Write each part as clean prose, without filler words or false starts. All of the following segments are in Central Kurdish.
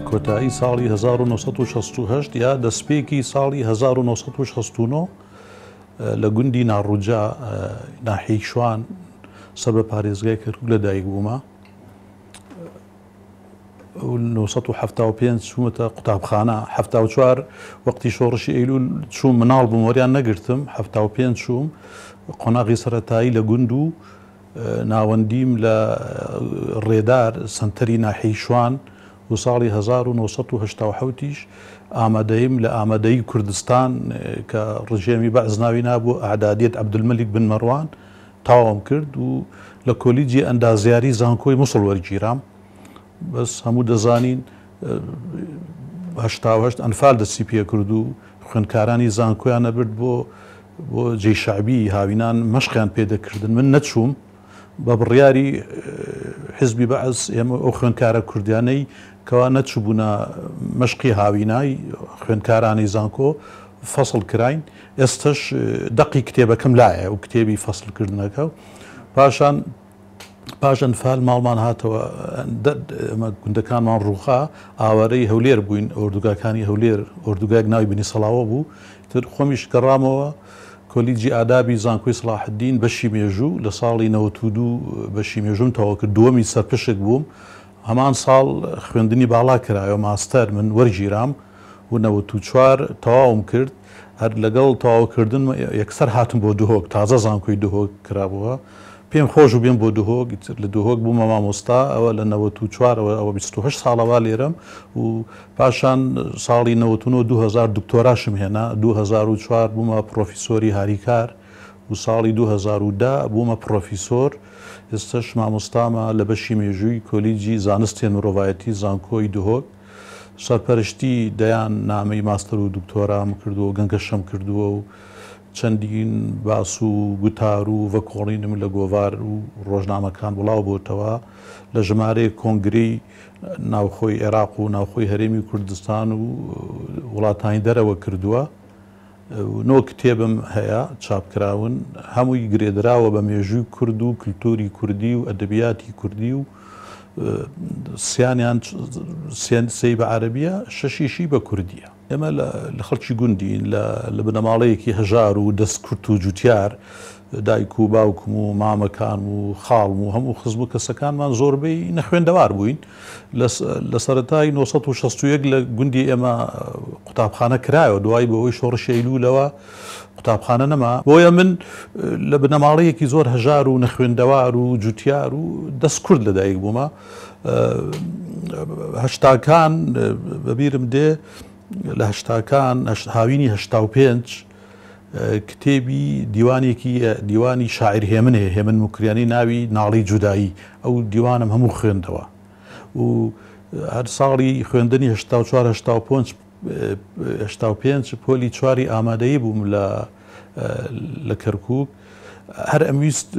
کۆتایی ساڵی 1968 یا دەستپێکی ساڵی 1969 لە گوندی ناڕوجا ناحیەی شوان سەر بە پارێزگای کەرکوک لەدایک بوومە. 1975 چوومەتە قوتابخانە 74 وەختی شۆڕشی ئەیلول چووم مناڵ بووم وەریان نەگرتم 75 چووم قۆناغی سەرەتایی لە گوند و ناوەندیم لە ڕێدار سەنتەری ناحیەی شوان و ساڵی 1970 یش ئامادەییم لە ئامادەیی کوردستان کە ڕژێمی بەعس ناوی نابوو ئەعدادیەت عەبدولمەلیک بن مەروان تەواوم کرد و لە کۆلیجی ئەندازیاری زانکۆی موسڵ وەرگیرام. بەس هەموو دەزانین 88 ئەنفال دەستی پێکرد و خوێندکارانی زانکۆیان نەبرد بۆ بۆ جێی شەعبی هاوینان مەشقیان پێ دەکردن من نەچووم بە بڕیاری حزبی بەعس ئێمە ئەو خوێندکارە کوردیانەی کەوا نەچووبوونە مەشقی هاوینای خوێندکارانی زانکۆ فەسڵ کراین ئێستەش دەقی کتێبەکەم لایە و کتێبی فەسڵکردنەکە پاشان پاش ئەنفال ماڵمان هاتەوە ئەمە گوندەکانمان ڕووخا ئاوارەی هەولێر بووین ئۆردوگاکانی هەولێر ئۆردوگایەک ناوی بنی سەڵاوە بوو تر خۆمیش گەڕامەوە کۆلیجی ئادابی زانکۆی سڵاحەدین بەشی مێژوو لە ساڵی 92 بەشی مێژووم تەواو کرد دووەمی سەرپشک بووم هەمان ساڵ خوێندنی باڵا کرایەوە ماستەر من وەرگیرام و 94 تەواوم کرد هەر لەگەڵ تەواوکردنم یەکسەر هاتم بۆ دهۆک، تازە زانکۆی دهۆک کرابووە، پێم خۆش بوو بێم بۆ دهۆک، ئیتر لە دهۆک بوومە مامۆستا، ئەوە لە 94 ەوە ئەوە 28 ساڵە وا لێرەم و پاشان ساڵی 99 2000 دکتۆراشم هێنا، 2004 بوومە پڕۆفیسۆری هاریکار و ساڵی 2010 بوومە پڕۆفیسۆر، ئێستەش مامۆستامە لە بەشی مێژووی کۆلیجی زانستێن مرۆڤایەتی زانکۆی دهۆک. سەرپەرشتی دەیان نامەی ماستەر و دکتۆرام کردووە و گەنگەشەم کردووە و چەندین باس و گوتار و ڤەکۆڵینم لە گۆڤار و ڕۆژنامەکان بڵاو بۆتەوە. لە ژمارەیەک کۆنگرەی ناوخۆی عێراق و ناوخۆی هەرێمی کوردستان و وڵاتانی دەرەوە کردووە. نۆ کتێبم هەیە چاپکراون، هەمووی گرێدراوە بە مێژووی کورد و کلتوری کوردی و ئەدەبیاتی کوردی و سیانیان سێی بە عەرەبیە شەشیشی بە کوردیە. ئێمە لە خەڵکی گوندین، لە بنەماڵەیەکی هەژار و دەست کورت و جوتیار، دایک و باوکم و مامەکانم و خاڵم و هەموو خزم و کەسەکانمان زۆربەی نەخوێندەوار بووین. لە سەرەتای 961 لە گوندی ئێمە قوتابخانە کرایەوە، دوای بەهۆی شۆڕشی ئەیلوولەوە قوتابخانە نەما. بۆیە من لە بنەماڵەیەکی زۆر هەژار و نەخوێندەوار و جوتیار و دەست کورت لەدایک بوومە. هەشتاکان بەبیرم دێ لە هەشتاکان هاوینی 85 کتێبی دیوانێکی دیوانی شاعیر هێمن هەیە، هێمن موکریانی ناوی ناڵی جودایی، ئەو دیوانم هەموو خوێندەوە و هەر ساڵی خوێندنی 84 85 85 پۆلی چواری ئامادەیی بووم لە لە کەرکووک هەر ئەمویست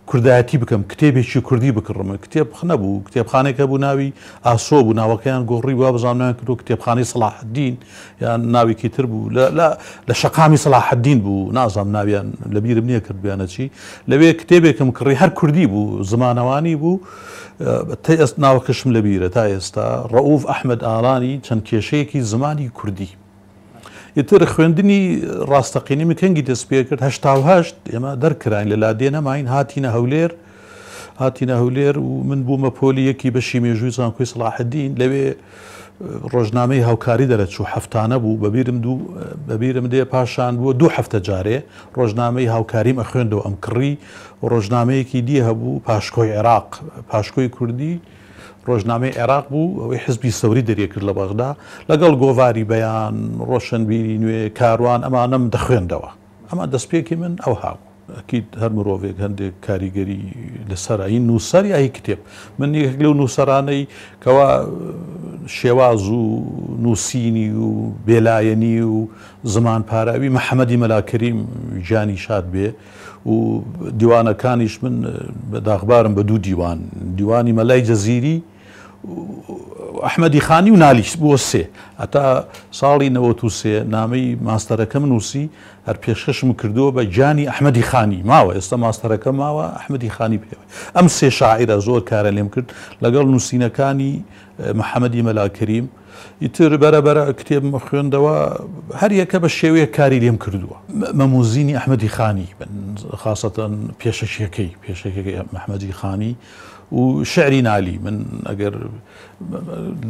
کوردایەتی بکەم کتێبێکی کوردی بکڕم کتێب نەبوو کتێبخانێک هەبوو ناوی ئاسۆ بوو ناوەکەیان گۆڕی وا بزانم ناویان کردووە کتێبخانەی سەڵاحەدین یان ناوێکی تر بوو لە لە لە شەقامی سەڵاحەدین بوو نازانم ناویان لەبیرم نییە کردبیانە چی لەوێ کتێبێکم کڕی هەر کوردی بوو زمانەوانی بوو تا ئێست ناوەکەشم لەبیرە تا ئێستا ڕەئوف ئەحمەد ئالانی چەند کێشەیەکی زمانی کوردی ئیتر خوێندنی ڕاستەقینەی من کەنگی دەست پێ کرد 88 ئێمە دەرکراین لە لادێ نەماین هاتینە هەولێر هاتینە هەولێر و من بوومە پۆلی یەکی بەشی مێژووی زانکۆی سەڵاحەدین لەوێ ڕۆژنامەی هاوکاری دەرەچوو هەفتانە بوو بەبیرم دوو بەبیرم دێ پاشان بووە دوو هەفتە جارێ ڕۆژنامەی هاوکاریم ئەخوێندەوە ئەم کڕی ڕۆژنامەیەکی دی هەبوو پاشکۆی عێراق پاشکۆی کوردی ڕۆژنامەی عێراق بوو، ئەوەی حزبی سەوری دەریکرد لە بەغدا، لەگەڵ گۆڤاری بەیان، ڕۆشنبیری نوێ، کاروان ئەمانەم دەخوێندەوە. ئەمە دەستپێکی من ئەوها بوو. ئەکید هەر مرۆڤێک هەندێک کاریگەری لەسەرە، هی نووسەر یا هی کتێب. من یەکێک لەو نووسەرانەی کەوا شێواز و نووسینی و بێلایەنی و زمان پاراوی محەمەدی مەلا کەریم گیانی شاد بێ، و دیوانەکانیش من بە داخبارم بە دوو دیوان، دیوانی مەلای جەزیری ئەحمەدی خانی و نالی بووە سێ. هەتا ساڵی 93 نامەی ماستەرەکەم نووسی، هەر پێشکەشم کردووە بە گیانی ئەحمەدی خانی. ماوە، ئێستا ماستەرەکەم ماوە، ئەحمەدی خانی پێوە. ئەم سێ شاعیرە زۆر کارە لێم کرد، لەگەڵ نووسینەکانی محەمەدی مەلا کەریم. ئیتر بەرە بەرە کتێبم خوێندەوە، هەر یەکە بە شێوەیەک کاری لێم کردووە. مەموزینی ئەحمەدی خانی، خاسەتەن پێشەکیەکەی، پێشەکیەکەی ئەحمەدی خانی و شعری نالی. من ئەگەر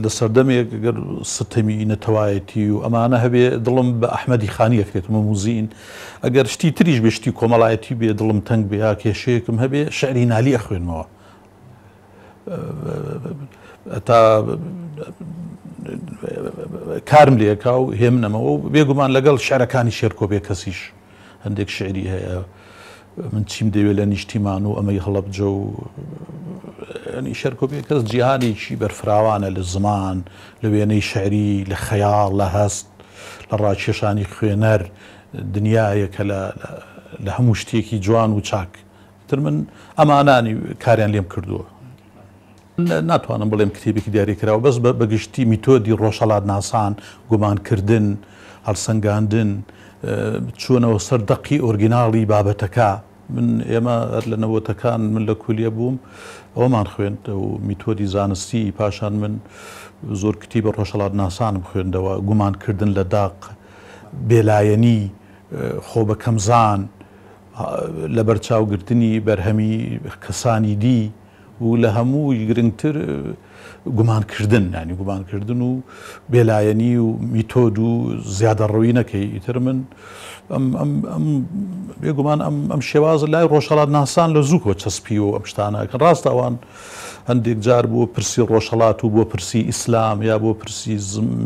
لە سەردەمێک ئەگەر ستەمی نەتەوایەتی و ئەمانە هەبێ دڵم بە ئەحمەدی خانی ئەکرێت، مەموزین. ئەگەر شتی تریش بێ، شتی کۆمەڵایەتی بێ، دڵم تەنگ بێ یا کێشەیەکم هەبێ، شعری نالی ئەخوێنمەوە. تا کارم لێکا و هێمنەمەوە و بێگومان لەگەڵ شعرەکانی شێرکۆ بێکەسیش هەندێک شعری هەیە من چیم دەوێت لە نیشتیمان و ئەمەی هەڵەبجە و ینی شێرکۆ بێکەس جیهانێکی بەرفراوانە لە زمان لە وێنەی شعری لە خەیاڵ لە هەست لە ڕاکێشانی خوێنەر دنیایەکە لە هەموو شتێکی جوان و چاک تر من ئەمانانی کاریان لێم کردووە. ناتوانم بڵێم کتێبێکی دیاریکراوە، بەس بە گشتی میتۆدی ڕۆژهەڵاتناسان، گومانکردن، هەڵسەنگاندن، چوونەوە سەر دەقی ئۆرگیناڵی بابەتەکە. من ئێمە هەر لە نەوەتەکان من لە کولیە بووم ئەوەمان خوێند و میتۆدی زانستی، پاشان من زۆر کتیبە ڕۆژهەڵاتناسانم خوێندەوە، گومانکردن لە دەق، بێلایەنی، خۆ بەکەمزان، لەبەرچاوگرتنی بەرهەمی کەسانی دی و لە هەمووی گرنگتر گومانکردن، یانی گومانکردن و بێلایەنی و میتۆد و زیادەڕەوی نەکەی. ئیتر من ئەم ئەم ئەم بێگومان ئەم ئەم شێوازە لای ڕۆژهەڵاتناسان لە زووکەوە چەسپیوە و ئەم شتانە ئەکەن. ڕاستە ئەوان هەندێک جار بۆ پرسی ڕۆژهەڵات و بۆ پرسی ئیسلام یا بۆ پرسی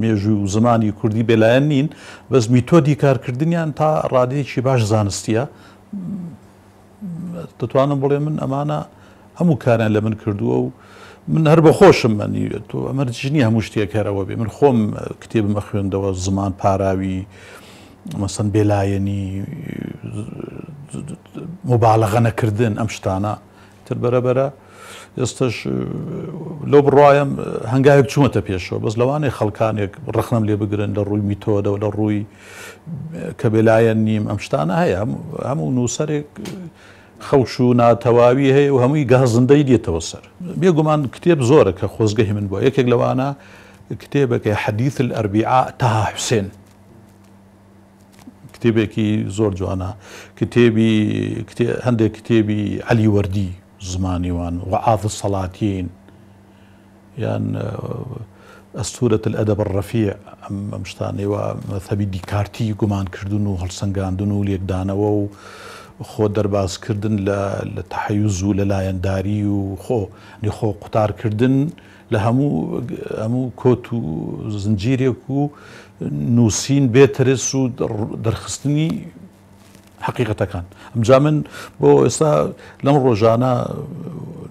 مێژوو و زمانی کوردی بێلایەن نین، بەس میتۆدی کارکردنیان تا ڕادەیەکی باش زانستییە. دەتوانم بڵێم من ئەمانە هەموو کاریان لە من کردووە و من هەر بە خۆشم منی تۆ ئەمەرجیش نییە هەموو شتێک هەرەوە بێ. من خۆم کتێبم ئەخوێندەوە، زمان پاراوی، مەسەن بێلایەنی، موبالەغە نەکردن، ئەم شتانە. تر بەرە بەرە ئێستش لەو بڕوایم هەنگاوێک چوومەتە پێشەوە، بەس لەوانەیە خەڵکانێک ڕەخنەم لێ بگرن لە ڕووی میتۆدەوە، لە ڕووی کە بێلایەن نیم، ئەم شتانە هەیە. هەموو نووسەرێک خەوش و ناتەواوی هەیە و هەمووی گازندەی دێتەوە سەر. بێگومان کتێب زۆرە کە خۆزگەی من بووە، یەکێک لەوانە کتێبەکەی حەدیث الأربعاء تەها حوسێن، کتێبێکی زۆر جوانە. کتێبی هەندێک کتێبی عەلی وەردی زمانی وان وعاظ السلاطین یان ئەستورة الأدب الرفیع، ئەم شتانەی وا مەذهەبی دیکارتی گومانکردن و هەڵسەنگاندن و لێکدانەوە و خۆ دەربازکردن لە تەحەیوز و لە لایەنداری و خۆ خۆ قوتارکردن لە هەموو هەموو کۆت و زنجیرێک و نووسین بێ ترس و دەرخستنی حەقیقەتەکان. ئەمجا من بۆ ئێستا لەم ڕۆژانە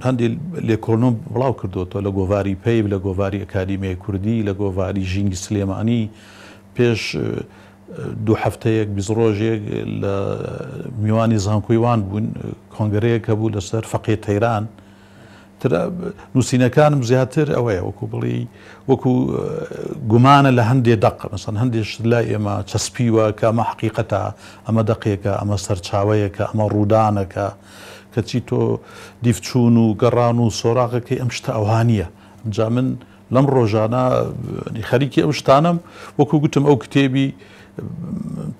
هەندێک لێکۆڵنەوەم بڵاو کردووەتەوە لە گۆڤاری پەیڤ، لە گۆڤاری ئەکادیمیای کوردی، لە گۆڤاری ژینگی سلێمانی. پێش دوو هەفتەیەک، 20 ڕۆژێک لە میوانی زانکۆی وان بووین، کۆنگرەیەک هەبوو لەسەر فەقێ تەیران. تر نووسینەکانم زیاتر ئەوەیە وەکو بڵێی وەکو گومانە لە هەندێ دەق، مەسەن هەندێ شت لای ئێمە چەسپیوە کە ئەمە حەقیقەتە، ئەمە دەقێکە، ئەمە سەرچاوەیەکە، ئەمە ڕوودانەکە، کەچی تۆ دیفچوون و گەڕان و سۆراغەکەی ئەم شتە ئەوها نییە. ئەمجا من لەم ڕۆژانە خەریکی ئەو شتانەم، وەکو گوتم ئەو کتێبی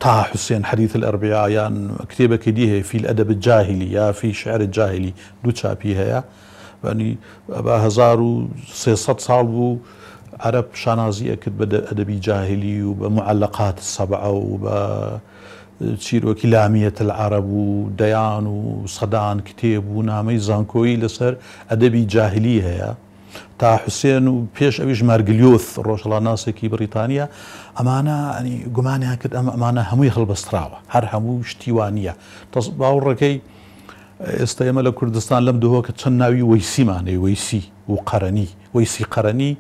تاها حوسێن حدیث الاربعاء یان کتێبەکەی دی هەیە فی الادب الجاهلی یا فی شعر الجاهلی دوو چاپی هەیە ینی ئەبا 1300 ساڵ بوو عەرەب شانازی ئەکرد بە ئەدەبی جاهلی و بە معلقات السبعە و بە چیرۆکی لامیەت العرب و دەیان و سەدان کتێب و نامەی زانکۆیی لەسەر ئەدەبی جاهلی هەیە. تا حوسێن و پێش ئەویش مارگلیۆث ڕۆژهەڵاتناسێکی بڕیتانییە، ئەمانە ینی گومانیان کرد ئەم ئەمانە هەمووی هەڵبەستراوە، هەر هەموو شتی وا نییە. تەس باوەڕەکەی ئێستا ئێمە لە کوردستان لەم دهۆکە چەند ناوی وەیسیمان هەیە، وەیسی و قەرەنی. وەیسی قەرەنی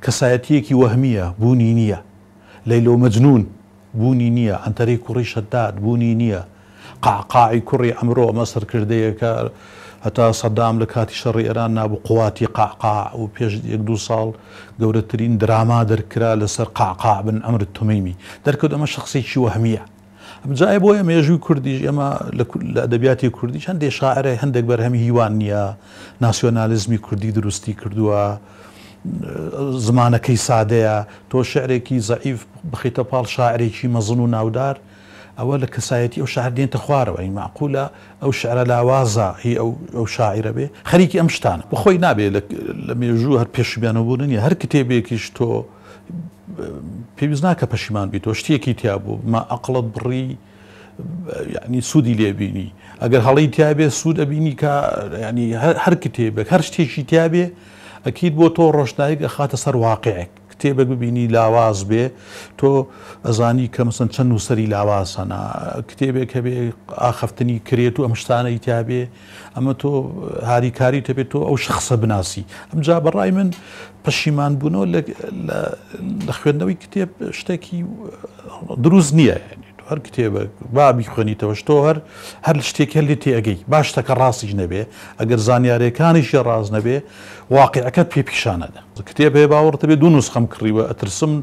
کەسایەتییەکی وەهمییە، بوونی نییە. لەیلۆ مەجنوون بوونی نییە، عەنتەرەی کوڕی شەداد بوونی نییە، قەعقاعی کوڕی عەمرۆ ئەمە سەرکردەیەکە هەتا سەدام لە کاتی شەڕی ئێران نابوو قواتی قەعقاع و پێش یەک دوو ساڵ گەورەترین دراما دەرکرا لەسەر قەعقاع بن عەمر التمیمی دەرکەوت ئەمە شەخسێکی وەهمیە. جا بۆیە مێژووی کوردیش ئێمە لە ئەدەبیاتی کوردیش هەندێک شاعرە هەندێک بەرهەمی هیوان نییە ناسیۆنالیزمی کوردی دروستی کردووە زمانەکەی سادەیە تۆ شعرێکی زەعیف بخیتە پاڵ شاعرێکی مەزن و ناودار ئەوە لە کەسایەتی ئەو شاعر دێنتە خوارەوە ی مەعقولە ئەو شعرە لاوازە هی ئەو ئەو شاعیرە بێ خەریکی ئەم شتانە بخۆی نابێ لە مێژوو هەر پێشیانەوە بوون نیە هەر کتێبێکیش تۆ پێویست ناکە پەشیمان بیتەوە شتێکی تیا بوو ما ئەقڵت بڕی یعنی سوودی لێبینی ئەگەر هەڵی تیاابێ سوود ئەبینی کە ینی هەر کتێبێک هەر شتێکی تیاابێ ئەکید بۆ تۆ ڕۆشنایک ئەخاتە سەر واقعێک کتێبێک ببینی لاواز بێ تۆ ئەزانی کە مەسەن چەند نووسەری لاواز هەنا کتێبێک هەبێ ئاخەفتنی کرێت و ئەم شتانەی تیاابێ ئەمە تۆ هاریکاری تەبێت تۆ ئەو شخصە بناسی ئەمجا بەڕای من پەشیمان بوونەوە لە خوێندنەوەی کتێب شتێکی دروست نییە هەر کتێبێک با بیخوێنیتەوە شتۆ هەر هەر شتێک هەر لێ تێئەگەی با شتەکە ڕاستیش نەبێ ئەگەر زانیارەکانیشی ڕاست نەبێ واقیعەکەت پێ پیشانەدا کتێب هەیە باوەڕت بێ دوو نوسخەم کڕیوە ئەترسم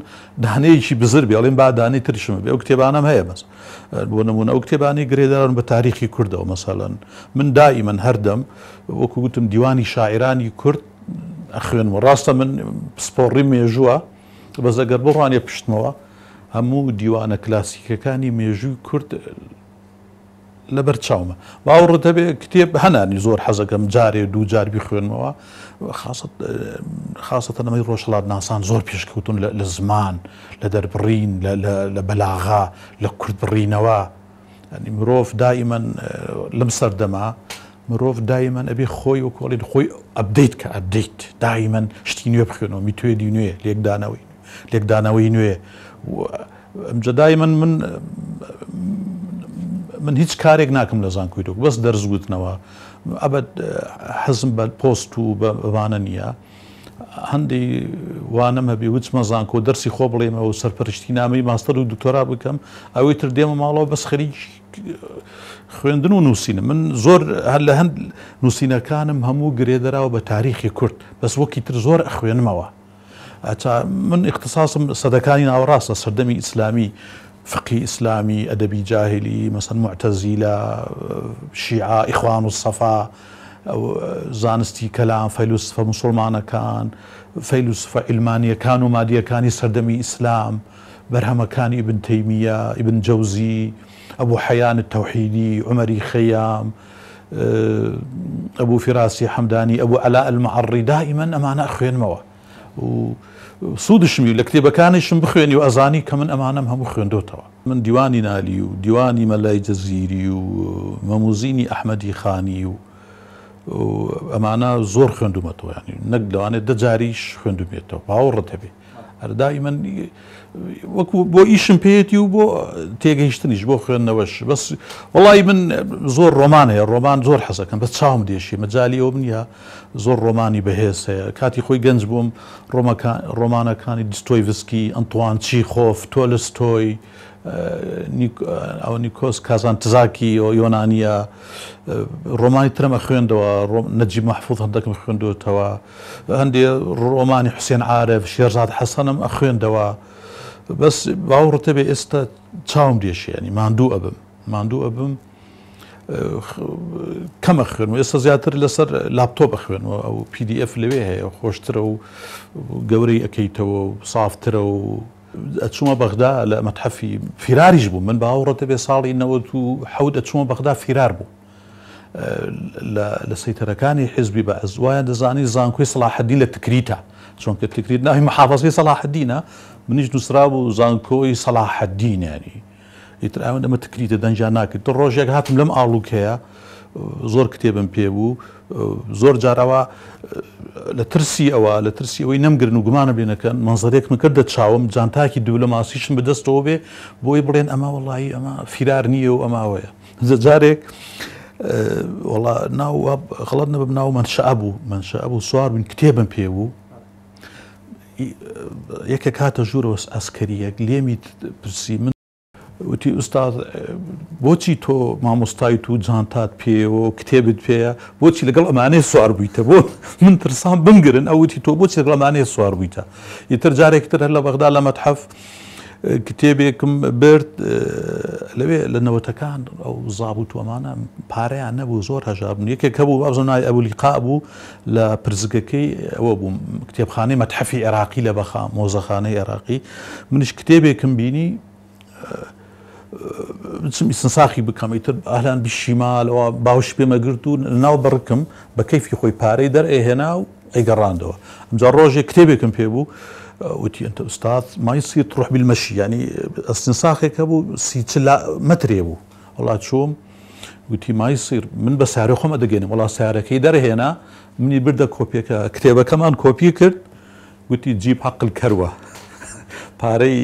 دانەیەکی بزر بێ ئەڵێم با دانەی تریشم هەبێ ئەو کتێبانەم هەیە بەس بۆ نمونە ئەو کتێبانەی گرێدراون بە تاریخی کوردەوە مەسەلەن من دائیمەن هەردەم وەکو گوتم دیوانی شاعیرانی کورد ئەخوێنمەوە ڕاستە من پسپۆڕی مێژووە بەس ئەگەر بڕوانیە پشتمەوە هەموو دیوانە کلاسیکەکانی مێژووی کورد لەبەر چاومە باوەڕت هەبێ کتێب هەنانی زۆر حەزەکەم جارێ دوو جار بیخوێنمەوە خاصەتەن ئەمەی ڕۆژهەڵات ناسان زۆر پێشکەوتون لە زمان لە دەربڕین لە بەلاغا لە کورتبڕینەوە یانی مرۆڤ دائیمەن لەم سەردەمە مرۆڤ دایمەن ئەبێ خۆی وەکۆڵین خۆی ئەبدەیت کە ئەبدەیت دایمەن شتی نوێ بخوێنەوە میتۆدی نوێ لێکدانەوەی لێکدانەوەی نوێ ئەمجا دایمەن من من هیچ کارێک ناکەم لە زانکۆی دۆک بەس دەرس گوتنەوە ئەبەد حەزم بە پۆست و بەمانە نییە هەندی وانەم هەبێ وچمە زانکۆ دەرسی خۆ بڵێمەوە و سەرپەرشتی نامەی ماستەر و دکتۆرا بکەم ئەوەی تر دێمە ماڵەوە بەس خەریکی خوێندن و نووسینم من زۆر هەر لە هەند نووسینەکانم هەموو گرێدراوە بە تاریخی کورد بەس وەکی تر زۆر ئەخوێنمەوە ئەچا من ئیختساسم سەدەکانی ناوەڕاستە سەردەمی ئیسلامی فقهی ئیسلامی ئەدەبی جاهلی مەسەن موعتەزیلە شیعە ئیخوان الصەفا زانستی کەلام فەیلوسفە موسڵمانەکان فەیلوسفە عیلمانیەکان و مادیەکانی سەردەمی ئیسلام بەرهەمەکانی ئیبن تەیمیە ئیبن جەوزی ئەبو حەیان التەوحیدی عومەری خەیام ئەبو فیراسی حەمدانی، ئەبو عەلاء المعەڕی دائیمەن ئەمانە ئەخوێنمەوە و سوودشم لە کتێبەکانیشم بخوێنی و ئەزانی کە من ئەمانەم هەموو خوێندۆتەوە. من دیوانی نالی و دیوانی مەلای جزیری و مەموزینی ئەحمەدی خانی و ئەمانە زۆر خوێندومەتەوە یانی نەک لەوانەیە دە جاریش خوێندومێتەوە باوەڕت هەبێ. هەر دائیمەن وەکو بۆ ئیشم پێیەتی و بۆ تێگەیشتنیش بۆ خوێندنەوەش بەس وڵی من زۆر ڕۆمان هەیە ڕۆمان زۆر حەزەکەم بەس چاوم دێشی مەجالی ئەوم نییە زۆر ڕۆمانی بەهێز هەیە کاتی خۆی گەنج بووم ڕۆمانەکانی دستۆیڤسکی ئەنتوان چیخۆف تۆلستۆی ئەوە نیکۆس کازانتزاکی یۆنانیە ڕۆمانی ترم ئەخوێندەوە نەجیب مەحفوظ هەندێکم خوێندوتەوە هەندێ ڕۆمانی حوسێن عارف، شێرزاد حەسەنم ئەخوێندەوە بەس باوەڕت هەبێ ئێستا چاوم دێشێ یانی ماندوو ئەبم ماندوو ئەبم کەم ئەخوێنم ئێستا زیاتر لەسەر لاپتۆپ ئەخوێنمەوە ئەو PDF لەوێ هەیە خۆشترە و گەورەی ئەکەیتەوە و سافترە و ئەچوومە بەغدا لە مەتحەفی فیراریش بووم من باوەڕت هەبێ ساڵی 97 ئەچوومە بەغدا فیرار بووم لە سەیتەرەکانی حیزبی بەعس وایان دەزانی زانکۆی سەڵاحەدین لە تکریتە چونکە تکریت ناوی محافەزەی سەڵاحەدینە منیش نووسرابوو زانکۆی سەڵاحەدین ینی ئیتر ئەوەن ئەمە تکریتە دەنگیان ناکرد تۆ ڕۆژێک هاتم لەم ئاڵوکەیە زۆر کتێبم پێ بوو زۆر جارەوە لە ترسی ئەوە لە ترسی ئەوەی نەمگرن و گومانم لێ نەکەن مەنزەرێکم کردە چاوم جانتاکی دیبلۆماسیشم بەدەستەوە بێ بۆی بڵێن ئەمە وەڵی ئەمە فیرار نییە و ئەماوەیە جارێک وەڵا ناو غەڵەت نەبم ناو مەنشا بوو مەنشا بوو سوار بووین کتێبم پێ بوو یەکێک هاتە ژوورەوە ئەسکەریەک لێمی پرسی من وتی ئوستاز بۆچی تۆ مامۆستایت و جانتات پێیە و کتێبت پێیە بۆچی لەگەڵ ئەمانەیە سوار بوویتە بۆ من ترسام بمگرن ئەو وتی تۆ بۆچی لەگەڵ ئەمانەیە سوار بوویتە ئیتر جارێکی تر هەر لە بەغدا لە مەتحەف کتێبێکم برد لەوێ لە نەوەتەکان ئەو زابوت و ئەمانە پارەیان نەبوو زۆر هەژار بوون یەکێک هەبوو وابزانم ناوی ئەبو لیقا بوو لە پرسگەکەی ئەوە بووم کتێبخانەی مەتحەفی عێراقی لە بەخا مۆزەخانەی عێراقی منیش کتێبێکم بینی بچم ئیسنساخی بکەم ئیتر ئەهلان بیشیمالەوە باوش پێمەگرت و ناو بڕکم بە کەیفی خۆی پارەی دەرئێهێنا و ئەیگەڕاندەوە ئەمجا ڕۆژێک کتێبێکم پێ بوو وتی انت استاذ ما يصير تروح بالمشي يعني استنساخێک هەبوو سی چ مەترێ بوو وڵا چووم وتی ما يصير من بە سارە خۆم ئەدەگەێنم وڵا سارەکەی دەرهێنا منی بردە کۆپیەکە کتێبەکەمان کۆپی کرد گوتی جیب حق الکروە پارەی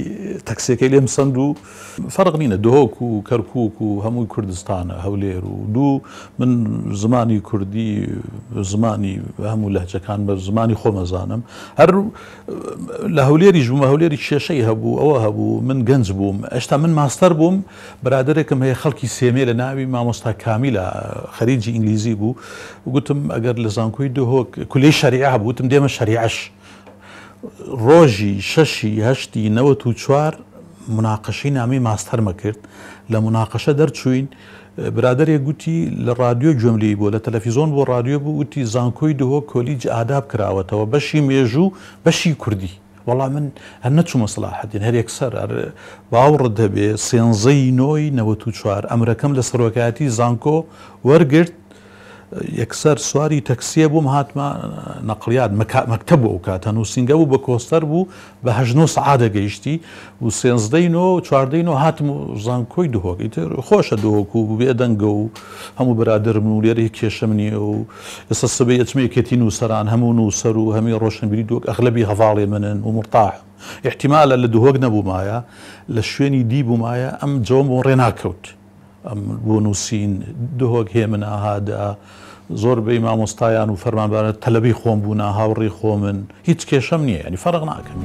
تەکسیەکەی لێم سەند و فەرق نینە دهۆک و کەرکوک و هەمووی کوردستانە هەولێر و دوو من زمانی کوردی زمانی هەموو لەهجەکان بە زمانی خۆمەزانم هەر لە هەولێریش بووم هەولێری کێشەی هەبوو ئەوە هەبوو من گەنج بووم ئێشتا من ماستەر بووم برادێکم هەیە خەڵکی سێمێ لە ناوی مامۆستا کامیلە خەریجی ئینگلیزی بوو گوتم ئەگەر لە زانکۆی دهۆک کولیەی شەریعە هەبوو وتم دێمە شەریعەش ڕۆژی شەشی هەشتی 94 مناقەشەی نامەی ماستەرمە کرد لە مناقەشە دەرچووین برادەرێک گوتی لە ڕادیۆ گوێم لێی بووە لە تەلەفیزۆن بۆ ڕادیۆ بوو وتی زانکۆی دهۆک کۆلیج ئاداب کراوەتەوە بەشی مێژوو بەشی کوردی وەڵا من هەر نەچوومە سەلاحەدین هەر یەکسەر هەر باوڕت هەبێ سێنزەی نۆی 94 ئەمرەکەم لە سەرۆکایەتی زانکۆ وەرگرت یەکسەر سواری تەکسیە بووم هاتمە نەقڵیات مەکتەب بوو ئەو کاتە نووسینگە بوو بە کۆستەر بوو بە هەشت نۆ سەعات دەگەیشتی و سێنزدەی نۆ چواردەی نۆ هاتم و زانکۆی دهۆک ئیتر خۆشە دهۆک و بێدەنگە و هەموو برادەرم و لێرە هیچ کێشەم نییە و ئێستا سبەی ئەچمە یەکێتی نووسەران هەموو نووسەر و هەمی ڕۆشنبیری دهۆک ئەغلەبی هەڤاڵێ منن و مورتاحم ئیحتیمالە لە دهۆک نەبوومایە لە شوێنی دی بوومایە ئەم جەوەم بۆ ڕێ ناکەوت. ئەم بۆ نووسین دهۆک هێمن ئاهادە زۆر بەی مامۆستایان و فەرمانباران تەلەبەی خۆم بوونە هاوڕێی خۆمن هیچ کێشەم نییە یانی فەرق ناکەم.